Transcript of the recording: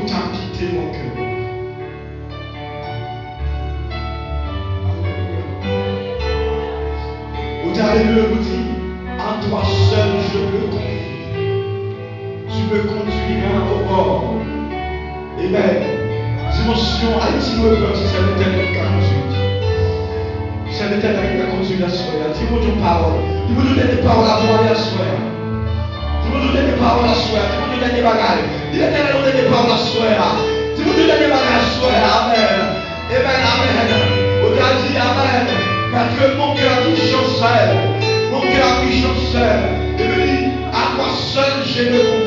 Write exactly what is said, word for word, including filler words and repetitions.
T'as quitté mon cœur. Alelouya. Ou te ale pi lwen pou di, à toi seul je me confie. Tu me conduiras au bord. Amen. Dimansyon Ayiti nou reprezante, c'est l'Éternel qui a conduit. C'est l'Éternel qui a conduit la soirée. Di Bondye yon pawòl. Di Bondye yon dènye pawòl avan w ale aswè a. Di Bondye yon dènye pawòl aswè a. Di Bondye yon dènye bagay. Di Letènèl yon dènye pawòl aswè a. Di Bondye yon dènye bagay aswè a. Amèn. Amen, amen. Ou ka di amen. Parce que mon cœur qui chancelle, mon cœur qui chancelle. Epi li, à toi seul je me confie.